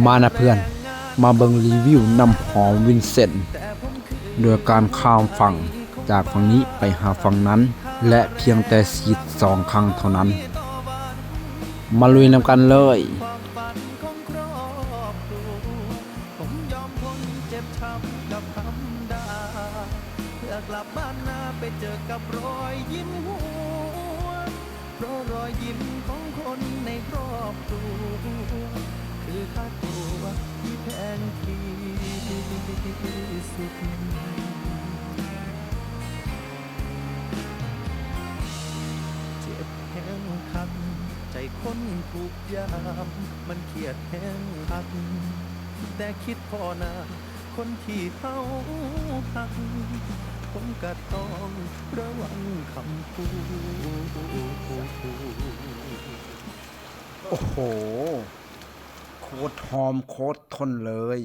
ມານະເພື່ອນ, ມາເບິ່ງຣີວິວນ້ຳຫອມວິນເຊັນ ໂດຍການຂ້າມຝັ່ງຈາກຝັ່ງນີ້ໄປຫາຝັ່ງນັ້ນ ແລະ ພຽງແຕ່ສີດສອງຄັ້ງເທົ່ານັ້ນ. ມາລຸຍນຳກັນເລີຍ. ໂອ້ໂຫ ໂຄດຫອມໂຄດທົນເລີຍ.